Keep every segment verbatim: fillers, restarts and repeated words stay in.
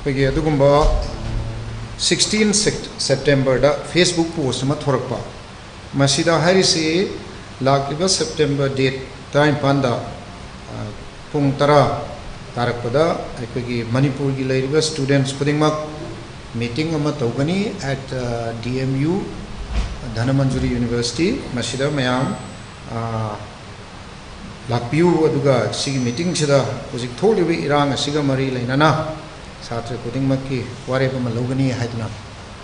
ꯑꯩꯈꯣꯏꯒꯤ ꯑꯗꯨꯒꯨꯝꯕ sixteen September-ꯗ Facebook post ꯑꯃ ꯊꯣꯔꯛꯄ꯫ ꯃꯁꯤꯗ ꯍꯥꯏꯔꯤꯁꯤ, ꯂꯥꯛꯂꯤꯕ September date ꯇꯔꯥꯅꯤꯄꯥꯟꯗ, ꯑ, ꯄꯨꯡ ꯇꯔꯥ ꯇꯥꯔꯛꯄꯗ ꯑꯩꯈꯣꯏꯒꯤ ꯃꯅꯤꯄꯨꯔꯒꯤ ꯂꯩꯔꯤꯕ students ꯈꯨꯗꯤꯡꯃꯛ meeting ꯑꯃ ꯇꯧꯒꯅꯤ at, ꯑ, D M U, Dhanamanjuri University꯫ ꯃꯁꯤꯗ ꯃꯌꯥꯝ, ꯑ, ꯂꯥꯛꯄꯤꯌꯨ, ꯑꯗꯨꯒ ꯁꯤꯒꯤ meeting-ꯁꯤꯗ ꯍꯧꯖꯤꯛ ꯊꯣꯛꯂꯤꯕ ꯏꯔꯥꯡ ꯑꯁꯤꯒ ꯃꯔꯤ ꯂꯩꯅꯅ ꯁꯥꯇ꯭ꯔ ꯈꯨꯗꯤꯡꯃꯛꯀꯤ ꯋꯥꯔꯦꯞ ꯑꯃ ꯂꯧꯒꯅꯤ ꯍꯥꯏꯗꯨꯅ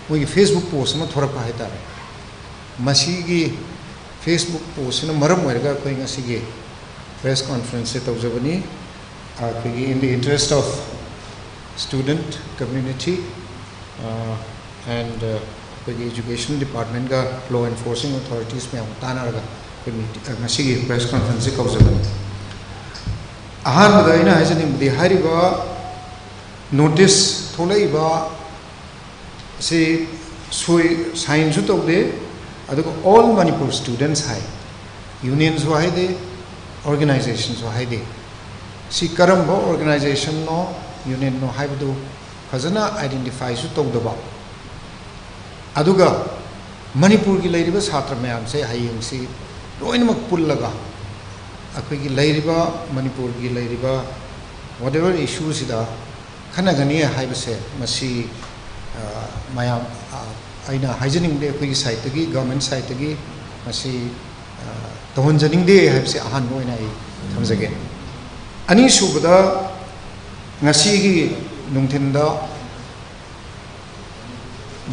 ꯃꯣꯏꯒꯤ Facebook post ꯑꯃ ꯊꯣꯔꯛꯄ ꯍꯥꯏꯇꯥꯔꯦ꯫ ꯃꯁꯤꯒꯤ Facebook post-ꯁꯤꯅ ꯃꯔꯝ ꯑꯣꯏꯔꯒ ꯑꯩꯈꯣꯏ ꯉꯁꯤꯒꯤ press conference-ꯁꯦ ꯇꯧꯖꯕꯅꯤ꯫ ꯑꯩꯈꯣꯏꯒꯤ in the interest of student community, ꯑ, and, ꯑ, ꯑꯩꯈꯣꯏꯒꯤ education department-ꯒ law enforcing authorities ꯃꯌꯥꯝꯒ ꯇꯥꯟꯅꯔꯒ ꯑꯩꯈꯣꯏ meet-, ꯑ, ꯉꯁꯤꯒꯤ press conference-ꯁꯦ ꯀꯧꯖꯕꯅꯤ꯫ ꯑꯍꯥꯟꯕꯗ ꯑꯩꯅ ꯍꯥꯏꯖꯅꯤꯡꯕꯗꯤ, ꯍꯥꯏꯔꯤꯕ notice ꯊꯣꯛꯂꯛꯏꯕ ꯁꯤ ꯁꯣꯏ-, sign-ꯁꯨ ꯇꯧꯗꯦ, ꯑꯗꯨꯒ All Manipur Students ꯍꯥꯏ, union-ꯁꯨ ꯍꯥꯏꯗꯦ, organization-ꯁꯨ ꯍꯥꯏꯗꯦ꯫ ꯁꯤ ꯀꯔꯝꯕ organization-ꯅꯣ, union-ꯅꯣ ꯍꯥꯏꯕꯗꯨ ꯐꯖꯅ identify-ꯁꯨ ꯇꯧꯗꯕ, ꯑꯗꯨꯒ ꯃꯅꯤꯄꯨꯔꯒꯤ ꯂꯩꯔꯤꯕ ꯁꯥꯇ꯭ꯔ ꯃꯌꯥꯝꯁꯦ ꯍꯌꯦꯡꯁꯤ ꯂꯣꯏꯅꯃꯛ ꯄꯨꯜꯂꯒ ꯑꯩꯈꯣꯏꯒꯤ ꯂꯩꯔꯤꯕ, ꯃꯅꯤꯄꯨꯔꯒꯤ ꯂꯩꯔꯤꯕ whatever issue-ꯁꯤꯗ ꯈꯟꯅꯒꯅꯤ ꯍꯥꯏꯕꯁꯦ, ꯃꯁꯤ, ꯑ, ꯃꯌꯥꯝ, ꯑ, ꯑꯩꯅ ꯍꯥꯏꯖꯅꯤꯡꯗꯦ, ꯑꯩꯈꯣꯏꯒꯤ side-ꯇꯒꯤ, government side-ꯇꯒꯤ ꯃꯁꯤ, ꯑ, ꯇꯧꯍꯟꯖꯅꯤꯡꯗꯦ ꯍꯥꯏꯕꯁꯦ ꯑꯍꯥꯟꯕ ꯑꯣꯏꯅ ꯑꯩ ꯊꯝꯖꯒꯦ꯫ ꯑꯅꯤꯁꯨꯕꯗ, ꯉꯁꯤꯒꯤ ꯅꯨꯡꯊꯤꯟꯗ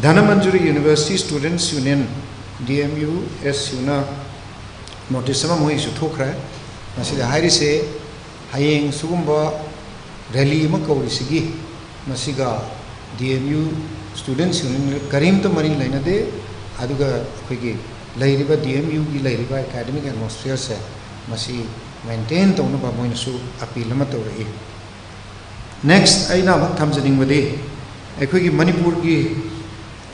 Dhanamanjuri University Students Union, D M U S U-ꯅ notice ꯑꯃ ꯃꯣꯏꯒꯤꯁꯨ ꯊꯣꯛꯈ꯭ꯔꯦ꯫ ꯃꯁꯤꯗ ꯍꯥꯏꯔꯤꯁꯦ, ꯍꯌꯦꯡ ꯁꯤꯒꯨꯝꯕ rally ꯑꯃ ꯀꯧꯔꯤꯁꯤꯒꯤ, ꯃꯁꯤꯒ D M U Students Union ꯀꯔꯤꯝꯇ ꯃꯔꯤ ꯂꯩꯅꯗꯦ꯫ ꯑꯗꯨꯒ ꯑꯩꯈꯣꯏꯒꯤ ꯂꯩꯔꯤꯕ D M U-ꯒꯤ ꯂꯩꯔꯤꯕ academic atmosphere-ꯁꯦ ꯃꯁꯤ maintain ꯇꯧꯅꯕ ꯃꯣꯏꯅꯁꯨ appeal ꯑꯃ ꯇꯧꯔꯛꯏ꯫ Next, ꯑꯩꯅ ꯑꯃꯨꯛ ꯊꯝꯖꯅꯤꯡꯕꯗꯤ, ꯑꯩꯈꯣꯏꯒꯤ ꯃꯅꯤꯄꯨꯔꯒꯤ,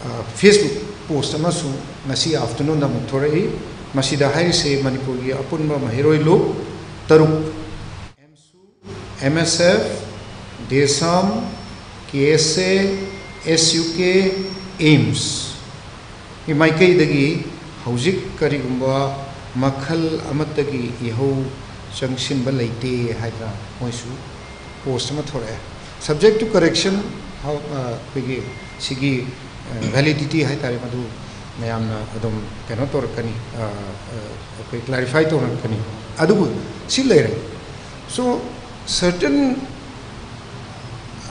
ꯑ, Facebook post ꯑꯃꯁꯨ ꯉꯁꯤ afternoon-ꯗ ꯑꯃꯨꯛ ꯊꯣꯔꯛꯏ꯫ ꯃꯁꯤꯗ ꯍꯥꯏꯔꯤꯁꯦ, ꯃꯅꯤꯄꯨꯔꯒꯤ ꯑꯄꯨꯟꯕ ꯃꯍꯩꯔꯣꯏ ꯂꯨꯞ ꯇꯔꯨꯛ, M S F, DESAM, ꯀꯦ ꯑꯦꯁ ꯑꯦ, ꯑꯦꯁ ꯌꯨ ꯀꯦ, ꯑꯦꯝꯁ ꯒꯤ ꯃꯥꯏꯀꯩꯗꯒꯤ ꯍꯧꯖꯤꯛ ꯀꯔꯤꯒꯨꯝꯕ ꯃꯈꯜ ꯑꯃꯠꯇꯒꯤ ꯏꯍꯧ ꯆꯪꯁꯤꯟꯕ ꯂꯩꯇꯦ ꯍꯥꯏꯗꯅ ꯃꯣꯏꯁꯨ ꯄꯣꯁ ꯑꯃ ꯊꯣꯔꯛꯑꯦ꯫ Subject to correction, ꯍꯥꯎ-, ꯑ, ꯑꯩꯈꯣꯏꯒꯤ ꯁꯤꯒꯤ, ꯑ, validity ꯍꯥꯏꯇꯥꯔꯦ, ꯃꯗꯨ ꯃꯌꯥꯝꯅ ꯑꯗꯨꯝ ꯀꯩꯅꯣ ꯇꯧꯔꯛꯀꯅꯤ, ꯑ, ꯑ, ꯑꯩꯈꯣꯏ clarify ꯇꯧꯔꯛꯀꯅꯤ꯫ ꯑꯗꯨꯕꯨ ꯁꯤ ꯂꯩꯔꯦ꯫ So, certain,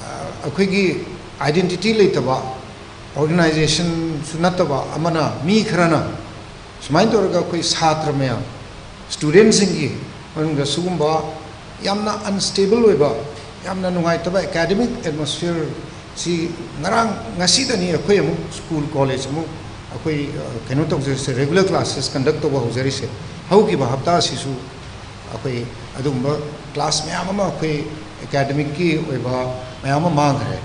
ꯑ, ꯑꯩꯈꯣꯏꯒꯤ identity ꯂꯩꯇꯕ, organizationꯁꯨ ꯅꯠꯇꯕ ꯑꯃꯅ, ꯃꯤ ꯈꯔꯅ ꯁꯨꯃꯥꯏꯅ ꯇꯧꯔꯒ ꯑꯩꯈꯣꯏ ꯁꯥꯇ꯭ꯔ ꯃꯌꯥꯝ, studentꯁꯤꯡꯒꯤ ꯃꯅꯨꯡꯗ ꯁꯤꯒꯨꯝꯕ ꯌꯥꯝꯅ unstable ꯑꯣꯏꯕ, ꯌꯥꯝꯅ ꯅꯨꯡꯉꯥꯏꯇꯕ academic atmosphere ꯁꯤ ꯉꯔꯥꯡ ꯉꯁꯤꯗꯅꯤ ꯑꯩꯈꯣꯏ ꯑꯃꯨꯛ school, college ꯑꯃꯨꯛ ꯑꯩꯈꯣꯏ, ꯑ, ꯀꯩꯅꯣ ꯇꯧꯖꯔꯤꯁꯦ, regular classes conduct ꯇꯧꯕ ꯍꯧꯖꯔꯤꯁꯦ꯫ ꯍꯧꯈꯤꯕ ꯍꯞꯇꯥ ꯑꯁꯤꯁꯨ ꯑꯩꯈꯣꯏ ꯑꯗꯨꯒꯨꯝꯕ class ꯃꯌꯥꯝ ꯑꯃ ꯑꯩꯈꯣꯏ academicꯀꯤ ꯑꯣꯏꯕ ꯃꯌꯥꯝ ꯑꯃ ꯃꯥꯡꯈ꯭ꯔꯦ꯫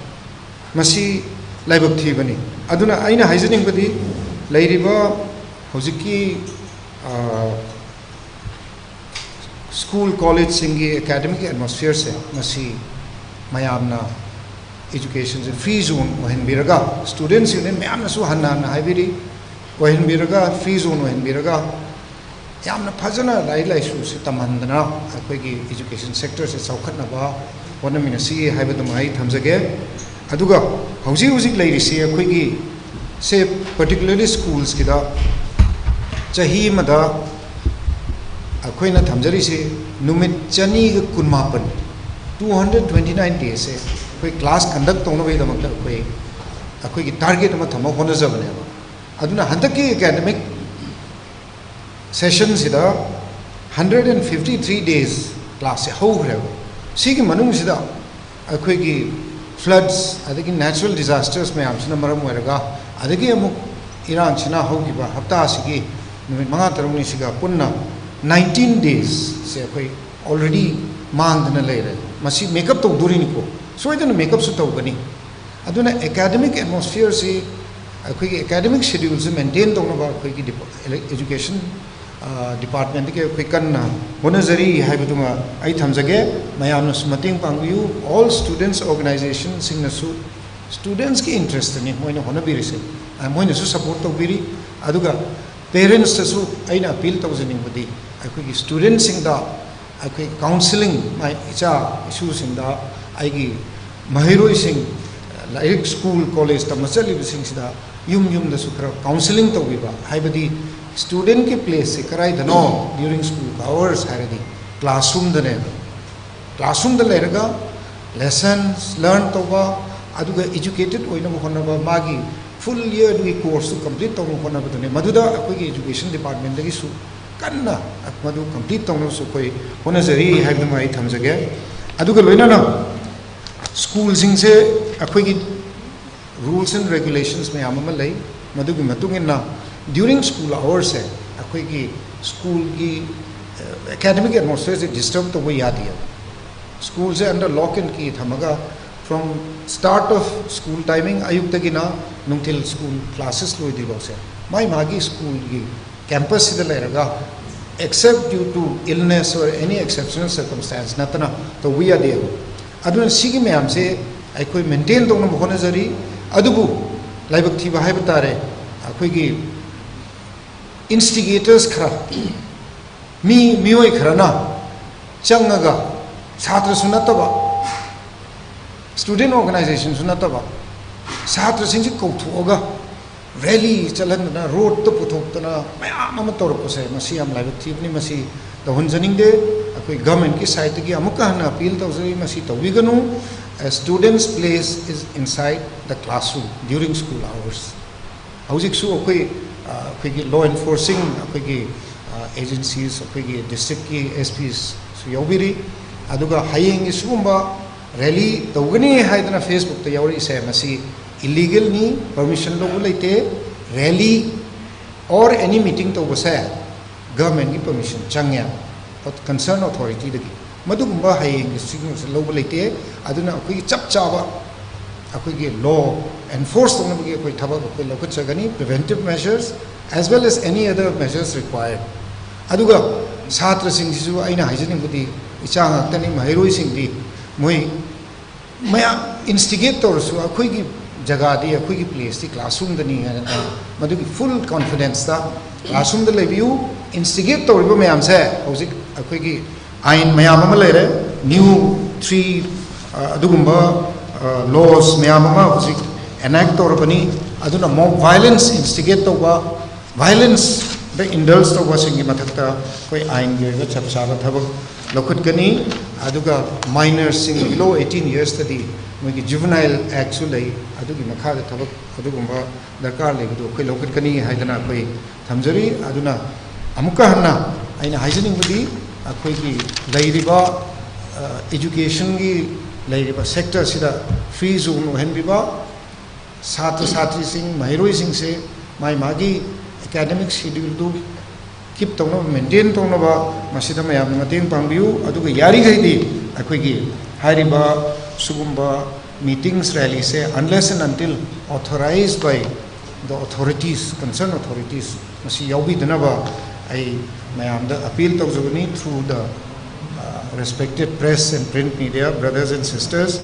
ꯃꯁꯤ ꯂꯥꯏꯕꯛ ꯊꯤꯕꯅꯤ꯫ ꯑꯗꯨꯅ ꯑꯩꯅ ꯍꯥꯏꯖꯅꯤꯡꯕꯗꯤ, ꯂꯩꯔꯤꯕ ꯍꯧꯖꯤꯛꯀꯤ, ꯑ, school, collegeꯁꯤꯡꯒꯤ academic atmosphereꯁꯦ, ꯃꯁꯤ ꯃꯌꯥꯝꯅ educationꯁꯦ free zone ꯑꯣꯏꯍꯟꯕꯤꯔꯒ, students union ꯃꯌꯥꯝꯅꯁꯨ ꯍꯟꯅ ꯍꯟꯅ ꯍꯥꯏꯕꯤꯔꯤ, ꯑꯣꯏꯍꯟꯕꯤꯔꯒ, free zone ꯑꯣꯏꯍꯟꯕꯤꯔꯒ, ꯌꯥꯝꯅ ꯐꯖꯅ ꯂꯥꯏꯔꯤꯛ ꯂꯥꯏꯁꯨꯁꯦ ꯇꯝꯍꯟꯗꯅ ꯑꯩꯈꯣꯏꯒꯤ education sectorꯁꯦ ꯆꯥꯎꯈꯠꯅꯕ ꯍꯣꯠꯅꯃꯤꯟꯅꯁꯤ ꯍꯥꯏꯕꯗꯨꯃ ꯑꯩ ꯊꯝꯖꯒꯦ꯫ ꯑꯗꯨꯒ ꯍꯧꯖꯤꯛ ꯍꯧꯖꯤꯛ ꯂꯩꯔꯤꯁꯤ ꯑꯩꯈꯣꯏꯒꯤ ꯁꯦ, particularly schoolsꯀꯤꯗ ꯆꯍꯤ ꯑꯃꯗ ꯑꯩꯈꯣꯏꯅ ꯊꯝꯖꯔꯤꯁꯤ ꯅꯨꯃꯤꯠ ꯆꯅꯤꯒ ꯀꯨꯟꯃꯥꯄꯟ, two hundred twenty nine daysꯁꯦ ꯑꯩꯈꯣꯏ class conduct ꯇꯧꯅꯕꯒꯤꯗꯃꯛꯇ ꯑꯩꯈꯣꯏ, ꯑꯩꯈꯣꯏꯒꯤ target ꯑꯃ ꯊꯝꯃ ꯍꯣꯠꯅꯖꯕꯅꯦꯕ꯫ ꯑꯗꯨꯅ ꯍꯟꯗꯛꯀꯤ academic sessionꯁꯤꯗ hundred and fifty three days classꯁꯦ ꯍꯧꯈ꯭ꯔꯦꯕ꯫ ꯁꯤꯒꯤ ꯃꯅꯨꯡꯁꯤꯗ ꯑꯩꯈꯣꯏꯒꯤ floods, ꯑꯗꯒꯤ natural disasters ꯃꯌꯥꯝꯁꯤꯅ ꯃꯔꯝ ꯑꯣꯏꯔꯒ, ꯑꯗꯒꯤ ꯑꯃꯨꯛ ꯏꯔꯥꯡꯁꯤꯅ ꯍꯧꯈꯤꯕ ꯍꯞꯇꯥ ꯑꯁꯤꯒꯤ ꯅꯨꯃꯤꯠ ꯃꯉꯥ ꯇꯔꯨꯛꯅꯤꯁꯤꯒ ꯄꯨꯟꯅ nineteen daysꯁꯦ ꯑꯩꯈꯣꯏ already ꯃꯥꯡꯗꯅ ꯂꯩꯔꯦ꯫ ꯃꯁꯤ make up ꯇꯧꯗꯣꯔꯤꯅꯤꯀꯣ, ꯁꯣꯏꯗꯅ make upꯁꯨ ꯇꯧꯒꯅꯤ꯫ ꯑꯗꯨꯅ academic atmosphereꯁꯤ, ꯑꯩꯈꯣꯏꯒꯤ academic scheduleꯁꯤ maintain ꯇꯧꯅꯕ ꯑꯩꯈꯣꯏꯒꯤ depa-, education ꯗꯤꯄꯥꯔꯠꯃꯦꯟꯗꯒꯤ ꯑꯩꯈꯣꯏ ꯀꯟꯅ ꯍꯣꯠꯅꯖꯔꯤ ꯍꯥꯏꯕꯗꯨꯃ ꯑꯩ ꯊꯝꯖꯒꯦ꯫ ꯃꯌꯥꯝꯅꯁꯨ ꯃꯇꯦꯡ ꯄꯥꯡꯕꯤꯌꯨ꯫ ꯑꯣꯜ ꯁ꯭ꯇꯨꯗꯦꯟꯠꯁ ꯑꯣꯔꯒꯅꯥꯏꯖꯦꯁꯟꯁꯤꯡꯅꯁꯨ ꯁ꯭ꯇꯨꯗꯦꯟꯠꯁꯀꯤ ꯏꯟꯇꯔꯦꯁꯇꯅꯤ ꯃꯣꯏꯅ ꯍꯣꯠꯅꯕꯤꯔꯤꯁꯦ꯫ ꯃꯣꯏꯅꯁꯨ ꯁꯄꯣꯔꯠ ꯇꯧꯕꯤꯔꯤ꯫ ꯑꯗꯨꯒ ꯄꯦꯔꯦꯟꯠꯁꯇꯁꯨ ꯑꯩꯅ ꯑꯄꯤꯜ ꯇꯧꯖꯅꯤꯡꯕꯗꯤ, ꯑꯩꯈꯣꯏꯒꯤ ꯁ꯭ꯇꯨꯗꯦꯟꯠꯁꯤꯡꯗ ꯑꯩꯈꯣꯏ ꯀꯥꯎꯟꯁꯤꯂꯤꯡ, ꯃꯥꯏ ꯏꯆꯥ ꯏꯁꯨꯁꯤꯡꯗ, ꯑꯩꯒꯤ ꯃꯍꯩꯔꯣꯏꯁꯤꯡ, ꯂꯥꯏꯔꯤꯛ ꯁ꯭ꯀꯨꯜ ꯀꯣꯂꯦꯖ ꯇꯝꯕ ꯆꯠꯂꯤꯕꯁꯤꯡꯁꯤꯗ ꯌꯨꯝ ꯌꯨꯝꯗꯁꯨ ꯈꯔ ꯀꯥꯎꯟꯁꯤꯂꯤꯡ ꯇꯧꯕꯤꯕ, ꯍꯥꯏꯕꯗꯤ ꯁ꯭ꯇꯨꯗꯦꯟꯠꯀꯤ ꯄ꯭ꯂꯦꯁꯁꯦ ꯀꯗꯥꯏꯗꯅꯣ during school hours ꯍꯥꯏꯔꯗꯤ ꯀ꯭ꯂꯥꯁꯔꯨꯝꯗꯅꯦꯕ꯫ ꯀ꯭ꯂꯥꯁꯔꯨꯝꯗ ꯂꯩꯔꯒ ꯂꯦꯁꯟꯁ ꯂꯔꯟ ꯇꯧꯕ, ꯑꯗꯨꯒ ꯏꯖꯨꯀꯦꯇꯦꯠ ꯑꯣꯏꯅꯕ ꯍꯣꯠꯅꯕ, ꯃꯥꯒꯤ ꯐꯨꯜ ꯏꯌꯔꯗꯨꯒꯤ ꯀꯣꯔꯁꯇꯨ ꯀꯝꯄ꯭ꯂꯤꯠ ꯇꯧꯅꯕ ꯍꯣꯠꯅꯕꯗꯨꯅꯦ꯫ ꯃꯗꯨꯗ ꯑꯩꯈꯣꯏꯒꯤ ꯏꯖꯨꯀꯦꯁꯟ ꯗꯤꯄꯥꯔꯠꯃꯦꯟꯗꯒꯤꯁꯨ ꯀꯟꯅ ꯃꯗꯨ ꯀꯝꯄ꯭ꯂꯤꯠ ꯇꯧꯅꯕꯁꯨ ꯑꯩꯈꯣꯏ ꯍꯣꯠꯅꯖꯔꯤ ꯍꯥꯏꯕꯗꯨꯃ ꯑꯩ ꯊꯝꯖꯒꯦ꯫ ꯑꯗꯨꯒ ꯂꯣꯏꯅꯅ ꯁ꯭ꯀꯨꯜꯁꯤꯡꯁꯦ ꯑꯩꯈꯣꯏꯒꯤ ꯔꯨꯜꯁ ꯑꯦꯟ ꯔꯦꯒꯨꯂꯦꯁꯟꯁ ꯃꯌꯥꯝ ꯑꯃ ꯂꯩ꯫ ꯃꯗꯨꯒꯤ ꯃꯇꯨꯡ ꯏꯟꯅ during school hours ꯁꯦ ꯑꯩꯈꯣꯏꯒꯤ ꯁ꯭ꯀꯨꯜꯒꯤ ꯑꯦꯀꯥꯗꯃꯤꯛ ꯑꯦꯠꯃꯣꯁꯐꯤꯌꯔꯁꯦ ꯗꯤꯁꯇꯔꯕ ꯇꯧꯕ ꯌꯥꯗꯦꯕ꯫ ꯁ꯭ꯀꯨꯜꯁꯦ under lock and key ꯊꯝꯃꯒ from start of school timing, ꯑꯌꯨꯛꯇꯒꯤꯅ ꯅꯨꯡꯊꯤꯜ ꯁ꯭ꯀꯨꯜ ꯀ꯭ꯂꯥꯁꯦꯁ ꯂꯣꯏꯗ꯭ꯔꯤꯐꯥꯎꯁꯦ ꯃꯥꯏ ꯃꯥꯒꯤ ꯁ꯭ꯀꯨꯜꯒꯤ ꯀꯦꯝꯄꯁꯁꯤꯗ ꯂꯩꯔꯒ, except due to illness or any exceptional circumstance ꯅꯠꯇꯅ ꯇꯧꯕ ꯌꯥꯗꯦꯕ꯫ ꯑꯗꯨꯅ ꯁꯤꯒꯤ ꯃꯌꯥꯝꯁꯦ ꯑꯩꯈꯣꯏ ꯃꯦꯟꯇꯦꯟ ꯇꯧꯅꯕ ꯍꯣꯠꯅꯖꯔꯤ꯫ ꯑꯗꯨꯕꯨ ꯂꯥꯏꯕꯛ ꯊꯤꯕ ꯍꯥꯏꯕ ꯇꯥꯔꯦ, ꯑꯩꯈꯣꯏꯒꯤ ꯏꯟꯁꯇꯤꯒꯦꯇꯔꯁ ꯈꯔ, ꯃꯤ, ꯃꯤꯑꯣꯏ ꯈꯔꯅ ꯆꯪꯉꯒ, ꯁꯥꯇ꯭ꯔꯁꯨ ꯅꯠꯇꯕ, ꯁ꯭ꯇꯨꯗꯦꯟꯠ ꯑꯣꯔꯒꯅꯥꯏꯖꯦꯁꯟꯁꯨ ꯅꯠꯇꯕ, ꯁꯥꯇ꯭ꯔꯁꯤꯡꯁꯤ ꯀꯧꯊꯣꯛꯑꯒ ꯔꯦꯂꯤ ꯆꯠꯍꯟꯗꯅ, ꯔꯣꯗꯇ ꯄꯨꯊꯣꯛꯇꯅ ꯃꯌꯥꯝ ꯑꯃ ꯇꯧꯔꯛꯄꯁꯦ, ꯃꯁꯤ ꯌꯥꯝ ꯂꯥꯏꯕꯛ ꯊꯤꯕꯅꯤ꯫ ꯃꯁꯤ ꯇꯧꯍꯟꯖꯅꯤꯡꯗꯦ꯫ ꯑꯩꯈꯣꯏ ꯒꯚꯔꯟꯃꯦꯟꯠꯀꯤ ꯁꯥꯏꯠꯇꯒꯤ ꯑꯃꯨꯛꯀ ꯍꯟꯅ ꯑꯄꯤꯜ ꯇꯧꯖꯔꯤ, ꯃꯁꯤ ꯇꯧꯕꯤꯒꯅꯨ꯫ A student's place is inside the classroom during school hours꯫ ꯍꯧꯖꯤꯛꯁꯨ ꯑꯩꯈꯣꯏ, ꯑ, ꯑꯩꯈꯣꯏꯒꯤ ꯂꯣ ꯑꯦꯟꯐꯣꯔꯁꯤꯡ, ꯑꯩꯈꯣꯏꯒꯤ, ꯑ, ꯑꯦꯖꯦꯟꯁꯤꯁ, ꯑꯩꯈꯣꯏꯒꯤ ꯗꯤꯁꯇ꯭ꯔꯤꯛꯀꯤ ꯑꯦꯁ ꯄꯤꯁꯨ ꯌꯥꯎꯕꯤꯔꯤ꯫ ꯑꯗꯨꯒ ꯍꯌꯦꯡꯒꯤ ꯁꯤꯒꯨꯝꯕ ꯔꯦꯂꯤ ꯇꯧꯒꯅꯤ ꯍꯥꯏꯗꯅ ꯐꯦꯁꯕꯨꯛꯇ ꯌꯥꯎꯔꯛꯏꯁꯦ, ꯃꯁꯤ ꯏꯂꯤꯒꯦꯜꯅꯤ, ꯄꯔꯃꯤꯁꯟ ꯂꯧꯕ ꯂꯩꯇꯦ꯫ ꯔꯦꯂꯤ or any meeting ꯇꯧꯕꯁꯦ ꯒꯚꯔꯟꯃꯦꯟꯠꯀꯤ ꯄꯔꯃꯤꯁꯟ ꯆꯪꯉꯦ, ꯀꯟꯁꯔꯟ ꯑꯣꯊꯣꯔꯤꯇꯤꯗꯒꯤ꯫ ꯃꯗꯨꯒꯨꯝꯕ ꯍꯌꯦꯡꯒꯤ ꯁꯤꯒꯨꯝꯕꯁꯦ ꯂꯧꯕ ꯂꯩꯇꯦ꯫ ꯑꯗꯨꯅ ꯑꯩꯈꯣꯏꯒꯤ ꯆꯞ ꯆꯥꯕ ꯑꯩꯈꯣꯏꯒꯤ ꯂꯣ ꯑꯦꯟꯐꯣꯔꯁ ꯇꯧꯅꯕꯒꯤ ꯑꯩꯈꯣꯏ ꯊꯕꯛ ꯑꯩꯈꯣꯏ ꯂꯧꯈꯠꯆꯒꯅꯤ, preventive measures as well as any other measures required꯫ ꯑꯗꯨꯒ ꯁꯥꯇ꯭ꯔꯁꯤꯡꯁꯤꯁꯨ ꯑꯩꯅ ꯍꯥꯏꯖꯅꯤꯡꯕꯗꯤ, ꯏꯆꯥ ꯉꯥꯛꯇꯅꯤ, ꯃꯍꯩꯔꯣꯏꯁꯤꯡꯗꯤ ꯃꯣꯏ ꯃꯌꯥꯝ instigate ꯇꯧꯔꯁꯨ ꯑꯩꯈꯣꯏꯒꯤ ꯖꯒꯥꯗꯤ, ꯑꯩꯈꯣꯏꯒꯤ placeꯇꯤ classroomꯗꯅꯤ ꯍꯥꯏꯅ ꯃꯗꯨꯒꯤ full confidenceꯇ classroomꯗ ꯂꯩꯕꯤꯌꯨ꯫ Instigate ꯇꯧꯔꯤꯕ ꯃꯌꯥꯝꯁꯦ ꯍꯧꯖꯤꯛ ꯑꯩꯈꯣꯏꯒꯤ ꯑꯥꯏꯟ ꯃꯌꯥꯝ ꯑꯃ ꯂꯩꯔꯦ, new three ꯑꯗꯨꯒꯨꯝꯕ laws ꯃꯌꯥꯝ ꯑꯃ ꯍꯧꯖꯤꯛ enact ꯇꯧꯔꯕꯅꯤ꯫ ꯑꯗꯨꯅ mob violence instigate ꯇꯧꯕ, violenceꯗ indulge ꯇꯧꯕꯁꯤꯡꯒꯤ ꯃꯊꯛꯇ ꯑꯩꯈꯣꯏ ꯑꯥꯏꯟꯒꯤ ꯑꯣꯏꯕ ꯆꯞ ꯆꯥꯕ ꯊꯕꯛ ꯂꯧꯈꯠꯀꯅꯤ꯫ ꯑꯗꯨꯒ minorꯁꯤꯡ below eighteen yearsꯇꯗꯤ ꯃꯣꯏꯒꯤ juvenile actꯁꯨ ꯂꯩ, ꯑꯗꯨꯒꯤ ꯃꯈꯥꯗ ꯊꯕꯛ ꯑꯗꯨꯒꯨꯝꯕ ꯗꯔꯀꯥꯔ ꯂꯩꯕꯗꯨ ꯑꯩꯈꯣꯏ ꯂꯧꯈꯠꯀꯅꯤ ꯍꯥꯏꯗꯅ ꯑꯩꯈꯣꯏ ꯊꯝꯖꯔꯤ꯫ ꯑꯗꯨꯅ ꯑꯃꯨꯛꯀ ꯍꯟꯅ ꯑꯩꯅ ꯍꯥꯏꯖꯅꯤꯡꯕꯗꯤ, ꯑꯩꯈꯣꯏꯒꯤ ꯂꯩꯔꯤꯕ educationꯒꯤ ꯂꯩꯔꯤꯕ sectorꯁꯤꯗ free zone ꯑꯣꯏꯍꯟꯕꯤꯕ, ꯁꯥꯇ꯭ꯔ ꯁꯥꯇ꯭ꯔꯤꯁꯤꯡ, ꯃꯍꯩꯔꯣꯏꯁꯤꯡꯁꯦ ꯃꯥꯒꯤ ꯃꯥꯒꯤ academic scheduleꯗꯨ keep ꯇꯧꯅꯕ, maintain ꯇꯧꯅꯕ ꯃꯁꯤꯗ ꯃꯌꯥꯝꯅ ꯃꯇꯦꯡ ꯄꯥꯡꯕꯤꯌꯨ꯫ ꯑꯗꯨꯒ ꯌꯥꯔꯤꯈꯩꯗꯤ ꯑꯩꯈꯣꯏꯒꯤ ꯍꯥꯏꯔꯤꯕ ꯁꯤꯒꯨꯝꯕ meetings, rallyꯁꯦ unless and until authorized by the authorities, concerned authorities, ꯃꯁꯤ ꯌꯥꯎꯕꯤꯗꯅꯕ ꯑꯩ ꯃꯌꯥꯝꯗ appeal ꯇꯧꯖꯕꯅꯤ through the respected press and print media, brothers and sisters꯫